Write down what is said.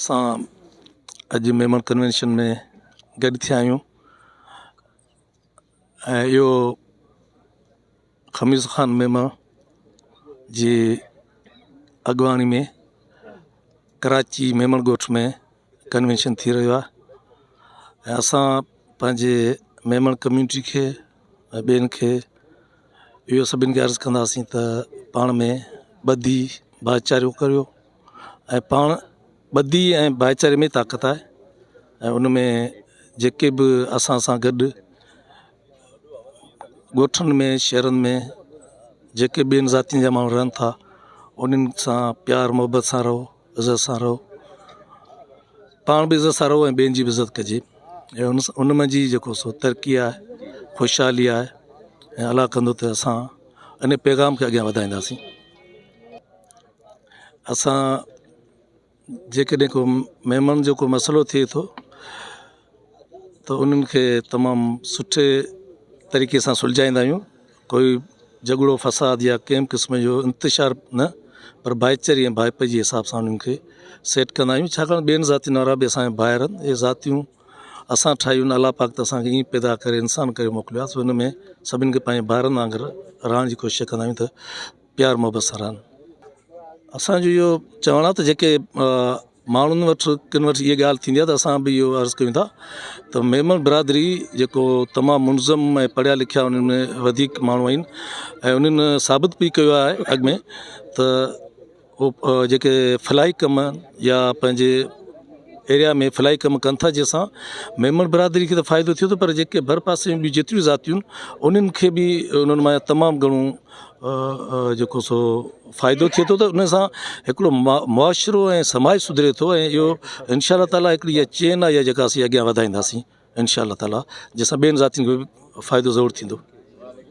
اسان اڄ ميمڻ ڪنوينشن ۾ گڏ ٿيا آهيون ۽ اهو خميس خان ميمڻ جي اڳواڻي ۾ ڪراچي ميمڻ ڳوٺ ۾ ڪنوينشن ٿي رهيو آهي ۽ اسان پنهنجي ميمڻ ڪميونٽي کي ۽ ٻين کي اهو سڀني کي عرض ڪنداسين ته پاڻ ۾ ٻڌي ڀائيچارو ڪريو ۽ پاڻ ٻڌي ۽ ڀائيچاري ۾ طاقت آهي ۽ ان ۾ جيڪي به اسان سان گڏ ڳوٺن ۾ شهرن ۾ جيڪي ٻين ذاتين جا ماڻهو رهن ٿا انهن سان پيار محبت سان رهو عزت سان رهو پاڻ به عزت سان رهو ۽ ٻين جي به عزت ڪجي ۽ ان ان منجهه ئي جيڪو سو ترقي آهي خوشحالي آهي ۽ الله ڪندو ته اسان ان پيغام کي اڳيان وڌائينداسين. اسان جيڪڏهن ڪو مهمان جو ڪو مسئلو ٿئي ٿو ته انهن کي تمام سٺي طريقي سان سلجهائيندا آهيون ڪوئي جهڳڙو فساد يا ڪنهن به قسم جو انتشار نه پر ڀائيچاري ۽ ڀائپي جي حساب سان انهن کي سيٽ ڪندا آهيون ڇاڪاڻ ٻين ذاتين وارا به اسان جا ڀائر آهن اهي ذاتيون اسان ٺاهيون آهن الله پاڪ ته اسان کي ائين پيدا ڪري انسان ڪري موڪليو آهي سو ان ۾ سڀني کي پنهنجي ڀائرن وانگر رهڻ جي ڪوشش ڪندا آهيون ته پيار محبت سان رهن. اسان جو اهو چوڻ آهي ته جيڪي ماڻهن وٽ ڪن وٽ اها ڳالهه ٿيندي آهي ته اسان به اهو عرض ڪيون ٿا ته ميمڻ برادري جيڪو تمام منظم ۽ پڙهيا لکيا انهن ۾ وڌيڪ ماڻهو آهن ۽ انهن ثابت به ڪيو آهي اڳ ۾ ته هو جيڪي فلاحي ڪم يا پنهنجي ايريا ۾ فلاحي ڪم ڪن ٿا جنهن سان ميمڻ برادري کي ته فائدو ٿئي ٿو پر جيڪي ڀرپاسي جون ٻيون جيتريون ذاتيون انهن کي به انهن مان تمام گهڻو جيڪو سو فائدو ٿئي ٿو ته ان سان هڪڙو معاشرو ۽ سماج سڌري ٿو ۽ اهو انشاء الله تعاليٰ هڪڙي اها چين آهي جيڪا اسين اڳيان وڌائينداسين انشاء الله تعاليٰ جنهن سان ٻين ذاتين کي به فائدو ضرور ٿيندو.